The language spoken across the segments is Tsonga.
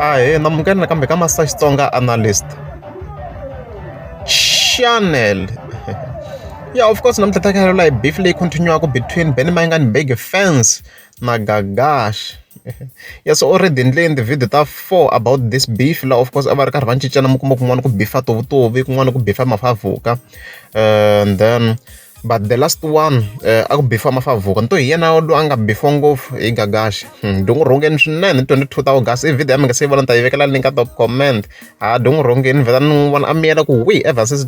Ahee namukela nakambe ka Master Xitsonga Analyst Channel. Yeah, of course namuntlha ta kha hi beef leyi continue-aku between Benny Mayengani Big Fans na Gagash. Yeah, so already ni endle video ta 4 about this beef la, of course a va ri karhi va cincana, mi kuma kun'wana ku beefa Tovutovi, kun'wana ku beefa Mafavhuka, and then but the last one a ku beefa Mafavhuka nto hi yena loyi a nga beefa ngopfu hi Gagash. Dyi n'wi rhungeni swinene 22 ta August i video ya mi nga se yi vona, ni ta yi vekela link ka top comment. Ha dyi n'wi rhungeni vhela ni n'wi vona a miyela ku wi ever since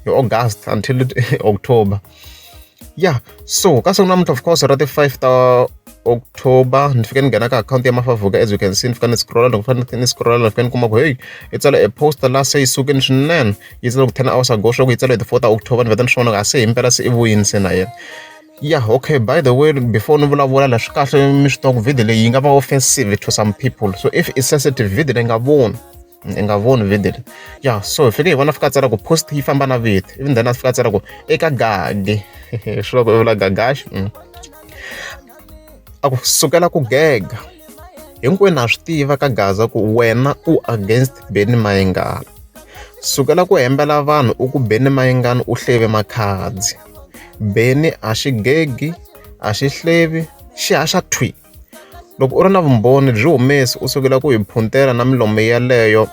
hi August until October. Yeah, so ka siku namuntlha, of course, ra ti 5 ta October, ni fike ni nghena ka akhawunti ya Mafavhuka. As you can see, ni fika ni scrolla, loko ni scrolla ni fika ni kuma ku hey, yi tsala e post la se yi sukeni swinene, yi tsala ku 10 hours ago, swa ku yi tsala hi ti 4 ta October. Ni vheta ni swi vona ku a se himpela se i vuyini se na yena. Yeah, okay, by the way, before ni vulavula la, swi kahle mi swi tiva ku video leyi yi nga va offensive to some people, so if i sensitive video leyi nga voni, i nga voni video leyi. Yeah, so hi fike hi vona fika a tsala ku post yi famba na vito, even then a fika a tsala ku eka Gagi, swi loko i vula Gagash. A ku sukela ku gega hinkwenu ha swi tiva ka Gaza ku wena u against Benny Mayengani. Sukela ku hembela vanhu u ku Benny Mayengani u hleve makhadzi. Benny a xi gegi, a xi hlevi, xi haxa thwi. Loko u ri na vumbhoni byi humesi, u sukela ku hi phuntela na milomo yaleyo.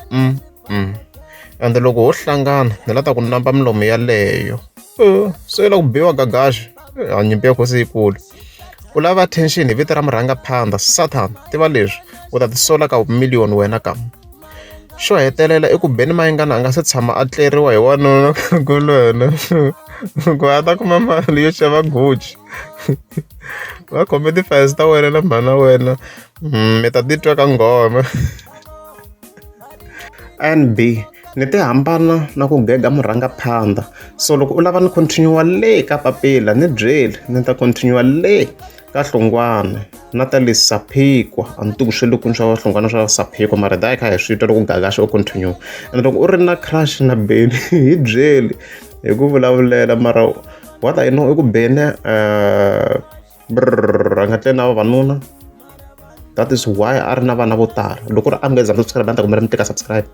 Ende loko ho hlangana ni la ta ku namba milomo yaleyo. Se yi la ku biwa Gagash. A nyimpi ya khosi yikulu. U lava attention hi vito ra murhangaphandha Satan, tiva leswi u ta tisola ka million wena ka. Xo hetelela i ku Benny Mayengani a nga se tshama a tleriwa hi wanuna kulwena ku a ta kuma mali yo xava Gucci. Va khome ti-files ta wena na mhana wena, mi ta titwa ka nghoma. NB ni ti hambana na ku gega murhangaphandha, so loko u lava ni continue le ka papila ni byeli, ni ta continue le ka Hlongwane na ta le Saphikwa. A ni tivi ku swi le kwini swa Hlongwane swa Saphikwa, mara da hi kha hi swi twa loko Gagash o continue. And loko u ri na crush na Benny hi byeli hi ku vulavulela, mara what I know i ku Benny brr a nga tleli na vavanuna, that is why a ri na vana vo tala. Loko ri a mi nga za subscribe, a ni ta kombela mi teka subscribe.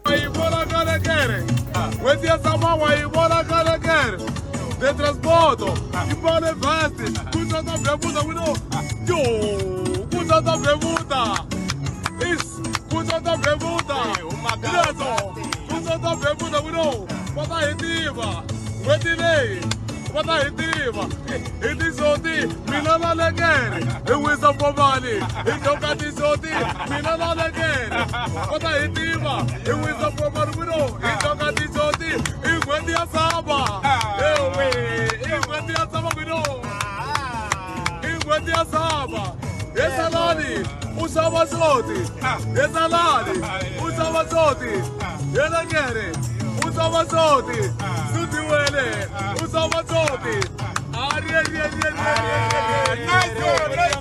N'hweti ya sava wa yi vona kalekere the transporto yi mbale vest ku tsatsa byebuta wino yo ku tsatsa byebuta is ku tsatsa byebuta leto ku tsatsa byebuta wino va ta hi tiva n'hweti leyi, va ta hi tiva hi tisoti mina na lekere hi wisa mbomani hi joka tisoti mina na lekere, va ta hi tiva hi wisa mbomani wino hi joka tisoti. I n'hweti ya sava ewe, i n'hweti ya sava wino, i n'hweti ya sava. Hesalani u xava xoti, hesalani u xava xoti, helekere u xava xoti, sudiwele u xava xoti. Nice one, nice.